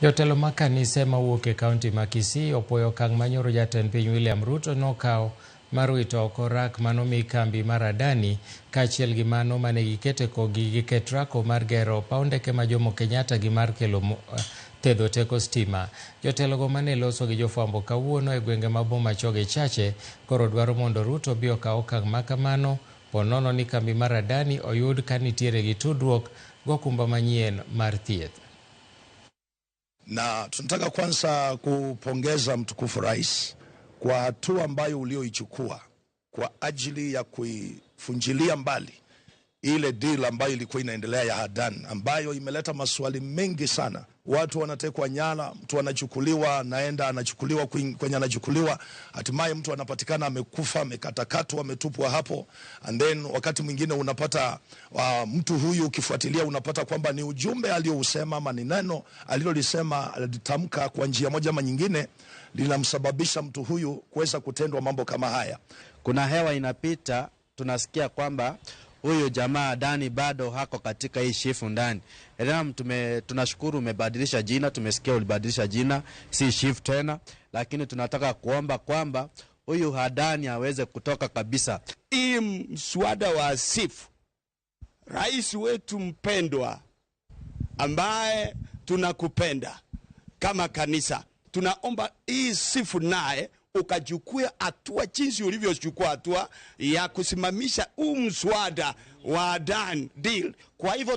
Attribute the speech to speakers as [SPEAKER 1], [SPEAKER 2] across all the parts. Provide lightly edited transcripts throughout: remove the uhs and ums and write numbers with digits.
[SPEAKER 1] Jotelo mag kanise mawuok e kaunti ma Kisii opuoyo okang' ma nyoro jatend piny William Ruto nokawo mar wito oko rak manomi kambi mar Adani kaachiel gi mano mane giketo e kogi gi Ketraco mar gero paw ndeke ma Jomo Kenyatta gi mar kelo thedho teko stima. Jotelogo mane loso gi jofwambo kawuono e gwenge ma Bomachoge Chache koro dwaro mondo Ruto obi okaw okang' ma kamano po nono ni kambi mar Adani oyud ka nitiere gi tudruok gokumba manyien mar thieth.
[SPEAKER 2] Na tunataka kwanza kupongeza mtukufu rais kwa hatua ambayo ulioichukua kwa ajili ya kuifunjilia mbali ile deal ambayo ilikuwa inaendelea ya Hadan ambayo imeleta maswali mengi sana. Watu wanatekwa nyara, mtu anachukuliwa, anaenda anachukuliwa kwenye anachukuliwa, hatimaye mtu anapatikana amekufa, amekatakatwa, ametupwa hapo. And then wakati mwingine unapata mtu huyu ukifuatilia unapata kwamba ni ujumbe aliousema ama ni neno alilolisema alitamka kwa njia moja ama nyingine linamsababisha mtu huyu kuweza kutendwa mambo kama haya.
[SPEAKER 3] Kuna hewa inapita, tunasikia kwamba huyu jamaa Adani bado hako katika hii SHIF ndani. Tunashukuru umebadilisha jina, tumesikia ulibadilisha jina, si SHIF tena, lakini tunataka kuomba kwamba huyu Adani aweze kutoka kabisa.
[SPEAKER 4] Hii mswada wa SHIF, rais wetu mpendwa ambaye tunakupenda kama kanisa, tunaomba hii SHIF naye ukachukua hatua jinsi ulivyochukua hatua ya kusimamisha huu mswada wa Adani deal.
[SPEAKER 5] Kwa hivyo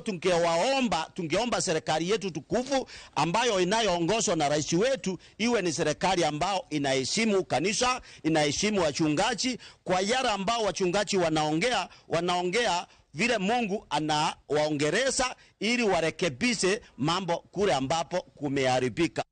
[SPEAKER 5] tungeomba serikali yetu tukufu ambayo inayoongozwa na rais wetu iwe ni serikali ambayo inaheshimu kanisa, inaheshimu wachungaji. Kwa yale ambao wachungaji wanaongea vile Mungu anawaongereza ili warekebishe mambo kule ambapo kumeharibika.